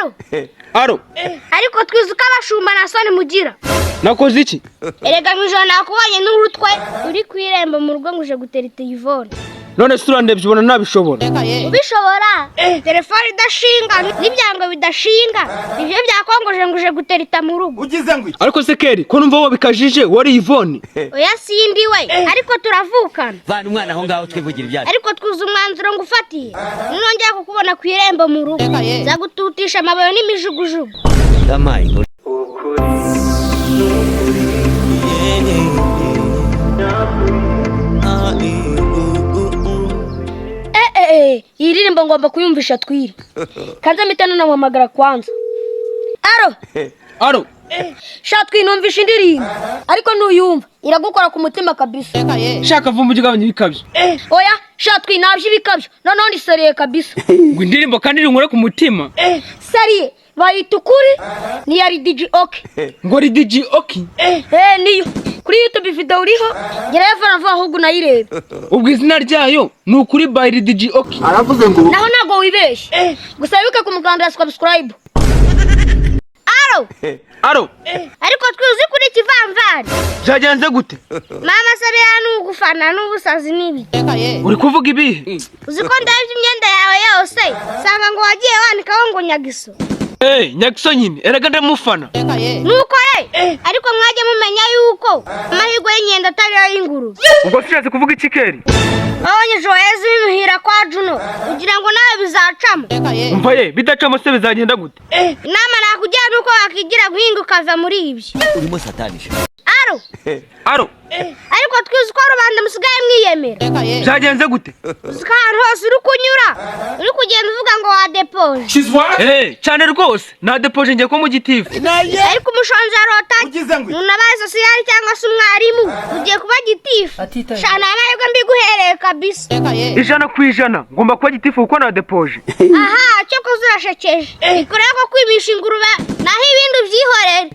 Aro. Aro. Ariko twize uko abashumba na soni mugira. Nakoze iki? Erega mu ijoro nakubonye n'urutwe uri ku irembo mu rugo ngo uje gutera telefone. None se urandebye ubona nabishobora? Ubishobora? Telefone idashinga n'ibyango bidashinga, nibyo byakongoje ngo uje guterita mu rugo. Ugize ngo iki? Ariko se Keri, ko numva wabikajije, wari Yvonne? Oya, sindi we, ariko turavukana. Vana umwana aho ngaho, twivugira ibyacu. Ariko twuze umwanzuro ngufatiye: nongera kukubona ku irembo mu rugo, nzagututisha amabuye n'imijugujugu. Yampaye inkuru. Eh eh eh, iyi ndirimbo ngomba kuyumvisha Twiri. Kanze mpita nanamuhamagara kwanza. Aro. Aro. Sha Twi, numvisha indirimbo, ariko nuyumva iragukora ku mutima kabisa. Shaka vumba, ujye ugabanya ibikabyo. Oya sha Twi, nabyo ibikabyo, noneho ni sérieux kabisa. Ngo indirimbo kandi inkore ku mutima? Sérieux, bayita Ukuri, ni ya DJ Oki. Ngo ri DJ Oki? Eh, niyo kuri YouTube, video uriho, gerayo vuba vuba ahubwo unayirebe. Ubwo izina ryayo ni Ukuri by DJ Oki? Aravuze ngo Naho ntabwo wibeshye, gusa wibuke kumukandira subscribe. Aro. Aro. Ariko twize kuri ikivamvari. Byagenze gute? Mama sabira n'ugufana n'ubusazi n'ibiki. Uri kuvuga ibihe? Uzi ko ndebye imyenda yawe yose, nsanga ngo wagiye wandikaho ngo Nyagiso. Eh, Nyagiso nyine, erega ndamufana. Nuko re, ariko mwajya mumenya yuko amahirwe y'inkende atari ay'ingurube. Ubwo ushatse kuvuga iki, Keri? Wabonye Joyeze bimuhira kwa Juno, ugira ngo nawe bizacamo? Umva ye, bidacamo se bizagenda gute? Inama nakugira ni uko wakigira guhinga ukava muri ibyo. Urimo satanisha. Aro. Aro. Ariko twize uko rubanda musigaye mwiyemera. Byagenze gute? Uzi ko ahantu hose uri kunyura uri kugenda uvuga ngo wadepoje? Eh, cyane rwose, nadepoje, ngiye kuba mu gitifu. Ariko umushonji arota. Ugize ngo iki? Umuntu abaye sosiyali cyangwa se umwarimu, ugiye kuba gitifu. Shana, amahirwe mbiguhereye kabisa. 100%, ngomba kuba gitifu kuko nadepoje. Aha, cyo koze urashekeje, ikorera ko kwimisha ingurube, naho ibindi ubyihorere.